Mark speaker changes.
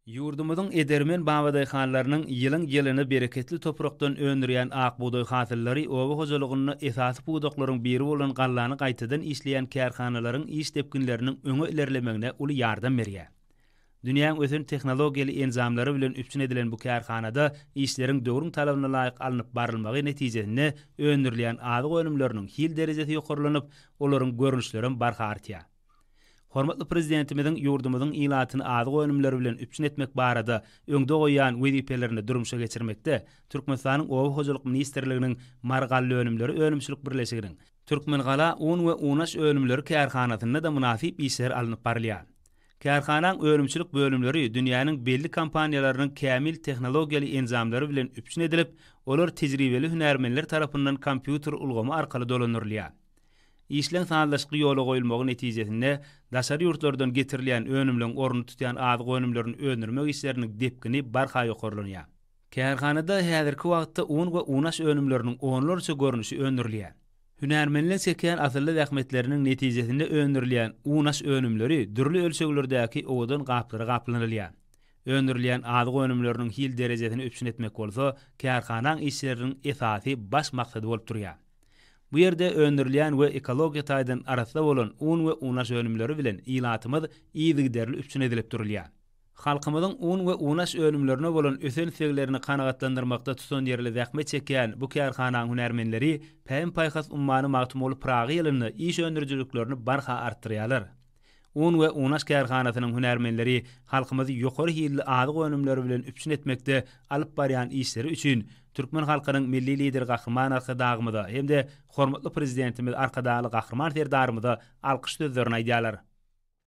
Speaker 1: Ýurdumyzyň edermen babadaýhanlarynyň ýylyň-ýylyna bereketli toprakdan öndürýän ak bugdaý hasyllary oba hojalygynda esasy pudaklaryň biri bolan gallany gaýtadan işleýän kärhanalaryň iş depginleriniň öňe ilerlemegine uly ýardam berýär. Dünýäň ösen tehnologiýaly enjamlary bilen üpjün edilen bu kärhanada işleriň döwrüň talabyna laýyk alnyp barylmagy netijesinde öndürilýän azyk önümleriniň hil derejesi ýokarlanyp, olaryň görnüşlerem barha artýar. Hormatly Prezidentimiziň ýurdumyzyň ilatyny azyk önümleri bilen üpjün etmek barada öňde goýýan wezipelerini durmuşa geçirmekde Türkmenistanyň Oba hojalyk ministrliginiň Marygallaönümleri önümçilik birleşiginiň Türkmengala un we unaş önümleri kärhanasynda-da mynasyp işler alnyp barylýar. Kärhanaň önümçilik bölümleri dünýäniň belli kompaniýalarynyň kämil tehnologiýaly enjamlary bilen üpjün edilip, olar tejribeli hünärmenler tarapyndan kompýuter ulgamy arkaly dolandyrylýar. Işleň sazlaşykly ýola goýulmagy netijesinde daşary ýurtlardan getirilýän önümleň ornuny tutýan azyk önümlerini öndürmek işleriniň depgini barha ýokarlanýar. Kärhanada häzirki wagtda un we unaş önümleriniň onlarça görnüşi öndürilýär. Hünärmenleň çekýän asylly zähmetleriniň netijesinde öndürilýän unaş önümleri dürli ölçeglerdäki owadan gaplara gaplanylýar. Öndürilýän azyk önümleriniň hil derejesini üpjün etmek bolsa kärhanaň işleriniň esasy baş maksady bolup durýar. Bu ýerde öndürilýän we ekologiýa taýdan arassa bolan un we unaş önümleri bilen ilatymyz yzygiderli üpjün edilip durulýar. Halkymyzyň un we unaş önümlerine bolan ösen isleglerini kanagatlandyrmakda tutanýerli zähmet çekýän bu kärhanaň hünärmenleri Pähim-paýhas ummany Magtymguly Pyragy ýylynda iş öndürijiliklerini barha artdyrýarlar. Un we unaş kärhanasynyň hünärmenleri halkymyzy ýokary hilli azyk önümleri bilen üpjün etmekde alyp barýan işleri üçin türkmen halkynyň Milli Lideri Gahryman Arkadagymyza hem-de hormatly Prezidentimiz Arkadagly Gahryman Serdarymyza alkyş sözlerini aýdýarlar.